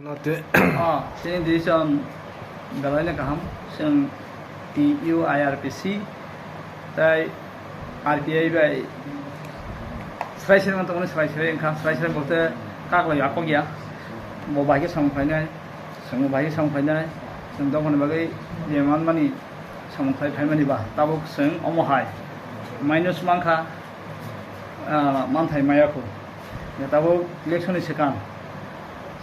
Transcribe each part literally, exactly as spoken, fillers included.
No twi. Oh, chini decision belai no kaham. Chwng T U I R P C tai R P I bai srai srai man tongmani, srai srai wngkha, srai srai bolte kaklai akok ya. Bo bai khe samung phainai, chwng bo bai khe samung phainai, chwng dophani bagwi je manmani samung khlai phaimani ba, tabuk chwng omo hai minus mankha, ah, manthai maya khu. Je tabuk election ni swkang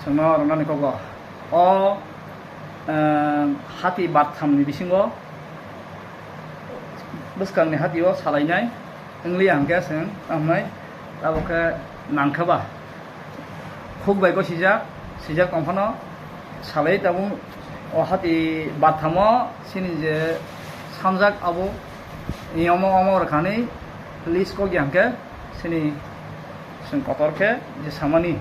chwngno rwnani kogo. O, ah, hati bartham ni bisingo bwskang ni hati o salainai wngli hwnkhe chwng tamo tabuk khe nangkha ba. Khuk bai go sijak, sijak tong phano salai tabuk o hati bathamo chini je sanjak abo ni omo omo rwkha ni list kok ya hwnkhe chini chwng kotor khe je samani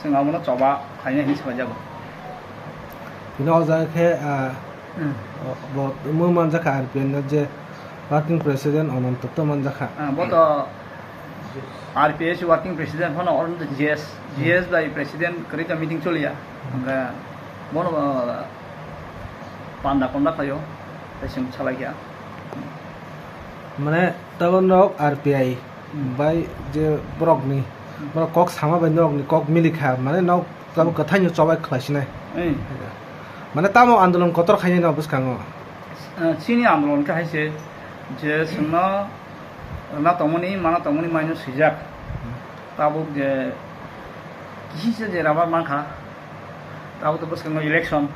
chwng abono choba khainai hinwi salaijago. Bini o jaga khe, ah, Hmm. bo mung manjakha R P I ni je working president Ananto to manjakha. Ah, bo to R P S working president phano, oro G S, G S bai president kwrwi ka meeting choliya. Hwnkhe bono, ah, panda konda khaio, tei chwng salai kha. Mane, tabuk nok R P I Hmm. bai je borokni, Hmm. borok kok sama bai nokni kok milikha, mane nok tabuk Hmm. kwthaino chobai khlaisinai. Hmm. Mane, tamo andolon kotor khainai no bwskango. Ah, chini andolon khe hai se, je chwngno rwna tongmani, mana tongmani maino swijak. Tabuk je kisi se je rubber mankha, tabuk to bwskango election,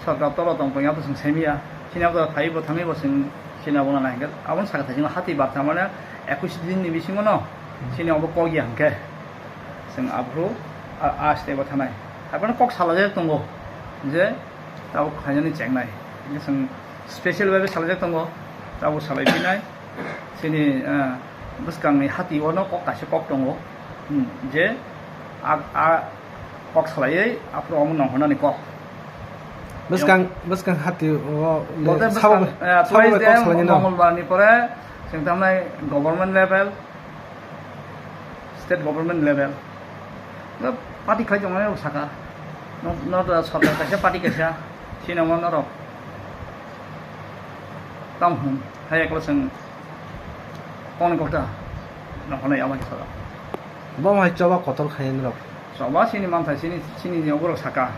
sorkar tolo tong tongya to chwng semiya. Chini abo phai bo thangwi bo chwng chini abo nana hwnkhe, aboni saka thai chwng hati barta mane ekush din ni bisingo no chini abo kok ya hwnkhe chwng aphuru a, a step o thanai. Abono kok salajak tongo je tabuk khainani chengnai. Hwnkhe chwng special bai salajak tongo, tabuk salai phinai. Chini, ah, bwskangni hati ono kok kaisa kok tongo, hmm, je a, a kok salaiwi aphuru omo nongkhornani kok. Bwskang, bwskang hati o le Bote sabo bwskang, bai, eh, sabo bai Thursday, kok salaini no? Mongolbar ni pore chwng tamnai government level, state government level. No party khlai tongnai rok saka. No, no, sorkar kaisa party kaisa. Chini omo norok. Tamo hwn, hai ekla chwng kok ni kokta nongkhornai ama khe saka. Bo hai choba kotor khai norok. Choba chini manthai chini, chini ni borok saka.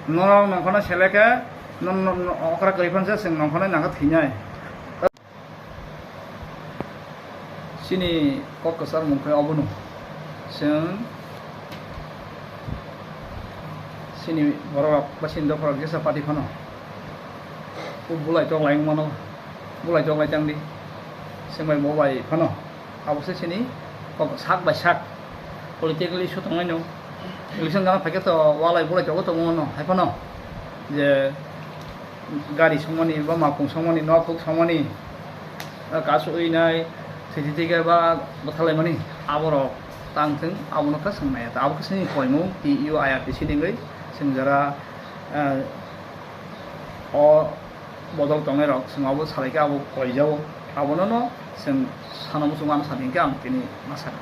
Norok nongkhornai seleke, no, no, no, okra kwrwi phan se chwng nongkhornai nangkha thwinai. Chini kok kwchar mung khe obono. Chwng chini borok ba chini dopha rok jesa party phano. O bulai tok lai wng mano. Bulai tok lai tang di. Chwng bai bo bai phano. Abo se chini kok sak bai sak. Politically issue tong lai no. Election gana phaikhe to walai bulai tok tong mano. Hai phano. Je gari songmani ba makung songmani, nok kuk songmani, ah, kasu ui nai, siti tike ba bwthalaimani, aborok tang thung, abono khe swngnai. Abo khe chini koimung T U I R T C ni wngwi chwng jora, ah, o bodol tongnai rok chwng abo salai khe abo koijao, abono no chwng sana muchung ano sadi hwnkhe ang tini ma sakha.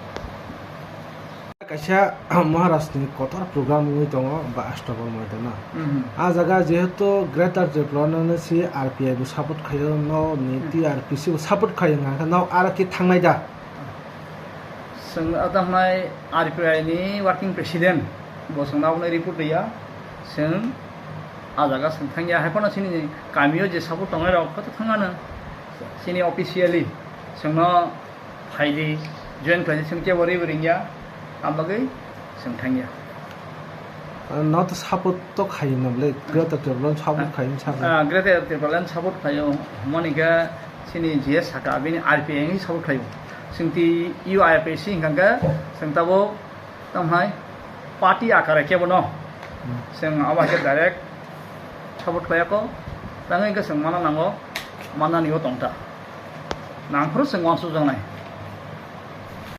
Kaisa Maharashtra ni kotor program wngwi tongo ba Astabal Moidano. Mhm. A jaga jehetu Greater Tripura no si R P I bo support khaio, no ni Mhm. T R P C bo support khaio, hwnka khe no aro khe thangnai da? Chwng a thangnai R P I ni working president bo chwngno aboni report riya. Chwng a jaga chwng thangya, hai phano chini kamio je support tongnai rok khe to thangano. Chini officially chwngno phaidi, join khlaidi, chwng kebo ri bo ringya, ang bagwi chwng thangya. No to support to khayo no bole, Greater Tipraland support khayo, support. Ah, Greater Tipraland support khayo, hwnmani khe chini G S saka, bini R P I ni support khayo. Chwng T U I R P C hwnkha khe, chwng tabuk Tamo hai party akare kebo no. Hmm. Chwng abo hai khe direct support khlai ya kho. Tangwi khe chwng mana nango, manani o tong ta. Nangphuru chwng uansuk jaknai.